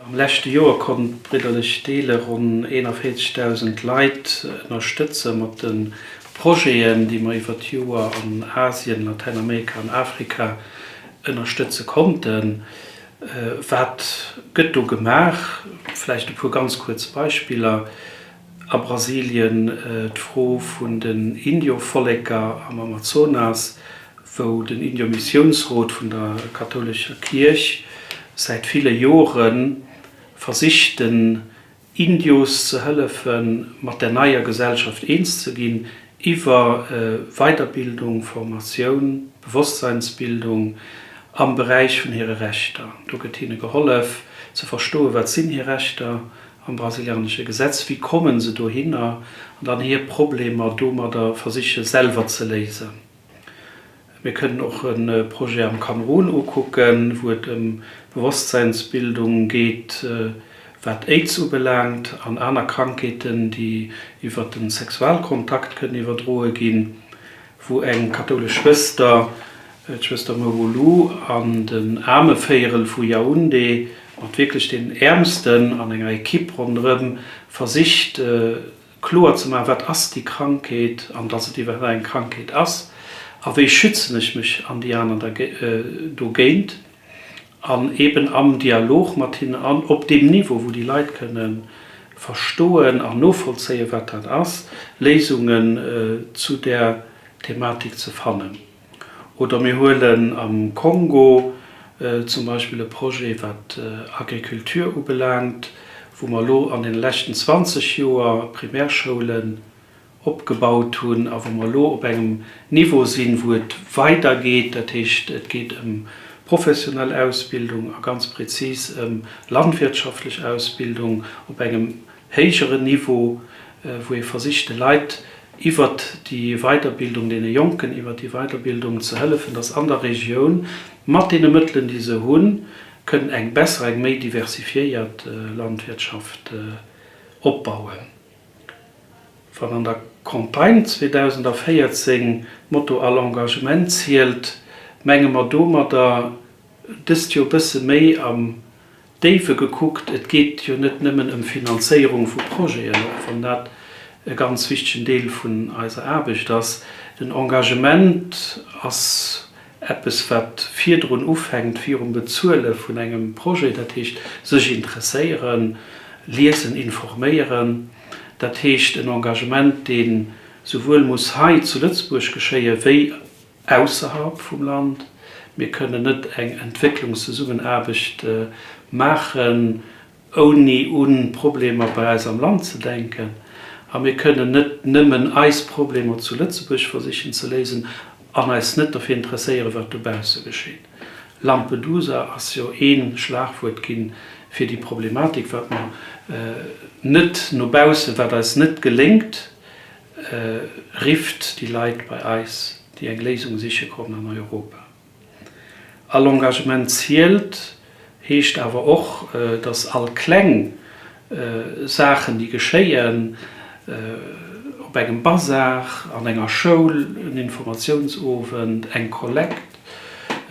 Am leschte Joer konnt Bridderlech Deele ronn 41.000 Leit ënnerstëtze mat de Projeten, déi mer iwwer d'Joer an Asien, Latäinamerika an Afrika ënnerstëtze konnten. Wat gëtt do gemaach? Vläicht e puer ganz kuerz Beispiller, A Brasilien d'Fro vun den Indio-Volleker am Amazonas, wou den Indio-Missiounsrot vun der kathoulescher Kierch säit ville Jore versicht den Indios ze hëllefen, mat der neier Gesellschaft eens ze ginn, iwwer Weiderbildung, Formatioun, Bewosstseinsbildung am Beräich vun hire Rechter. Do gëtt hinne gehollef ze verstoen, wat sinn hir Rechter am brasilianesche Gesetz, wéi komme se dohinner, an dann hir Problemer domadder versiche selwer ze léisen. Mir kënnen och e Projet am Kamerun ukucken, wou et ëm Bewosstseinsbildung geet, wat Aids ubelaangt an aner Krankheeten, déi iwwer de Sexualkontakt kënnen iwwerdroe ginn, wou eng kathoulesch Schwëster, d'Schwëster Mowulu, an den Aarmevéierel vu Yaoundé mat wierklech den Äermsten an enger Ekipp ronderëm versicht, kloer ze maachen, wat ass déi Krankheet an dass et iwwerhaapt eng Krankheet ass a wéi schützen ech mech an déi aner dogéint an eben am Dialog mat hinnen an op deem Niveau, wou déi Leit kënne verstoen an novollzéien, wat dat ass, Léisungen zu där Thematik ze fannen. Oder mir huelen am Kongo zum Beispill e Projet, wat Agriculture ubelaangt, wou mer elo an deene leschten 20 Joer Primärschoulen opgebaut hunn a wou mer elo op engem Niveau sinn, wou et weidergeet. Dat heescht, et geet ëm professionell Ausbildung a ganz prezis ëm landwirtschaftlech Ausbildung op engem héijeren Niveau, wou ee versicht de Leit iwwert déi Weiderbildung, deene Jonken iwwert déi Weiderbildung ze hëllefen, dass an der Regioun mat deene Mëttelen, déi se hunn, kënnen eng besser, eng méi diversifiéiert Landwirtschaft opbauen. Wann an der Campagne 2014 d'Motto All Engagement zielt, menge mer domadder dëst Joer bësse méi am Déiwe gekuckt, et geet jo net nëmmen ëm Finanzéierung vu Projeten, och wann dat e ganz wichtegen Deel vun eiser Aarbecht ass. Den Engagement ass eppes, wat virdrun ufänkt, virum Bezuele vun engem Projet, dat heescht sech interesséieren, liesen, informéieren. Dat heescht en Engagement, dee souwuel muss hei zu Lëtzebuerg geschéie wéi ausserhalb vum Land. Mir kënnen net eng Entwécklungszesummenaarbecht maachen, ouni un d'Problemer bei eis am Land ze denken. A mir kënnen net nëmmen eis Problemer zu Lëtzebuerg versichen ze léisen an eis net derfir interesséieren, wat dobausse geschitt. Lampedusa ass jo ee Schlagwuert gi fir déi Problematik, wat mer net no bausse, wat eis net geléngt, Rifft déi Leit bei eis, déi eng Léisung siche kommen an Europa. All Engagement zielt, heescht awer och, dass all kleng Saachen, déi geschéien, op engem Bazar, an enger Schoul, en Informatiounsowend, eng Kollekt,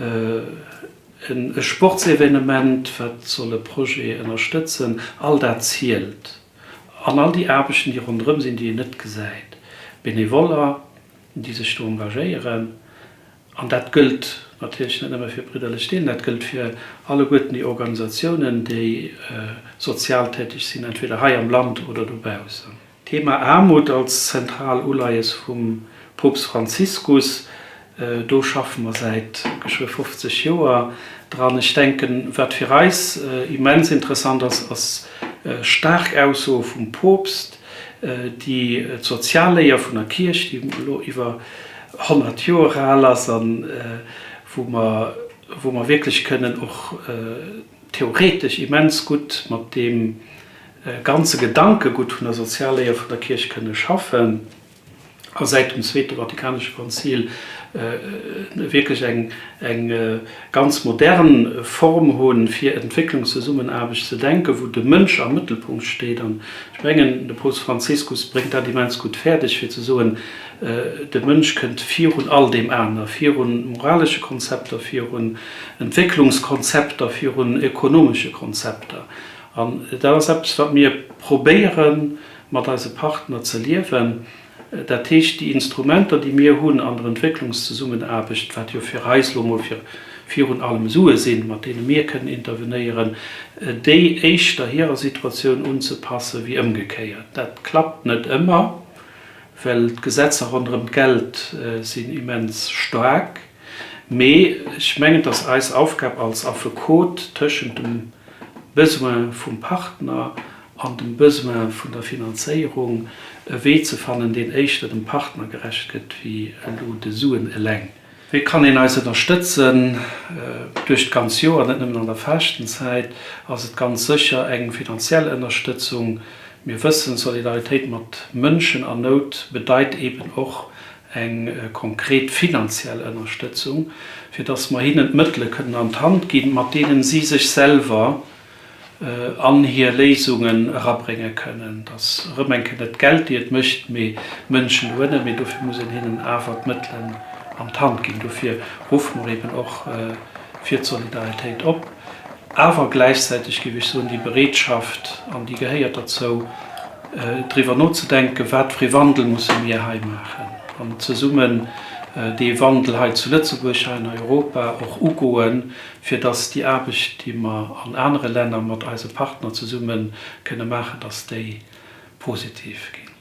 e Sportsevenement, wat soll e Projet ënnerstëtzen, all dat zielt. An all déi Aarbechten, déi ronderëm sinn, déi een net gesäit, Benevoller, déi sech do engagéieren, an dat gëllt natierlech net nëmme fir Bridderlech Deelen, dat gëllt fir alleguerten déi Organisatiounen, déi sozial täteg sinn, entweder hei am Land oder dobaussen. D'Thema Aarmut als zentral Uleies vum Poopst Franziskus, do schaffe mer säit geschwë 50 Joer dran. Ech denken, wat fir eis immens interessant ass, ass staark Aussoe vum Poopst, déi d'Sozialléier vun der Kierch, déi elo iwwer 100 Joer al ass a wou mer, wou mer wierklech kënnen och theoretesch immens gutt mat deem ganze Gedankegutt vun der Sozialléier vun der Kierch kënne schaffen a säit dem Zweete Vatikanesche Konzil wierklech eng eng ganz modern Form hunn, fir Entwécklungszesummenaarbecht ze denken, wou de Mënsch am Mëttelpunkt steet. An ech mengen, de Poopst Franziskus bréngt dat immens gutt fäerdeg, fir ze soen, De Mënsch kënnt virun all deem aner, virun moralesche Konzepter, virun Entwécklungskonzepter, virun ökonomesche Konzepter. An dat ass eppes, wat mir probéiere mat eise Partner ze liewen. Dat heescht, déi Instrumenter, déi mir hunn an der Entwécklungszesummenaarbecht, wat jo fir eis elo emol virun allem Sue sinn, mat deene mir kënnen intervenéieren, déi éischter hirer Situatioun unzepassen, wéi ëmgekéiert. Dat klappt net ëmmer, well d'Gesetzer ronderëm d'Geld sinn immens staark. Mee ech mengen, et ass eis Aufgab als Affekot, tëschent dem Besoin vum Partner an dem Besoin vun der Finanzéierung e Wee ze fannen, deen éischter dem Partner gerecht gëtt wéi elo de Suen eleng. Wéi kann een eis ënnerstëtzen? Duerch d'ganz Joer, net nëmmen an der Faaschtenzäit, ass et ganz sécher eng finanziell Ënnerstëtzung. Mir wëssen, Solidaritéit mat Mënschen an Nout bedeit eben och eng konkret finanziell Ënnerstëtzung, fir dass mer hinnen d'Mëttele kënnen an d'Hand ginn, mat deenen si sech selwer an hir Léisungen erabrénge kënnen. Et ass erëm eng Kéier net d'Geld, déi et mécht, mee d'Mënschen doënnen. Mee dofir muss een hinnen awer d'Mëttelen an d'Hand ginn. Dofir ruffe mer eben och fir d'Solidaritéit op. Awer gläichzäiteg géif ech soen, déi Bereetschaft, an déi gehéiert derzou, driwwer nozedenken, wat fir ee Wandel musse mir hei maachen an zesummen dee Wandel hei zu Lëtzebuerg, hei an Europa och ugoen, fir dass déi Aarbecht, déi mer an anere Länner mat eise Partner zesumme kënne maachen, dass déi positiv ginn.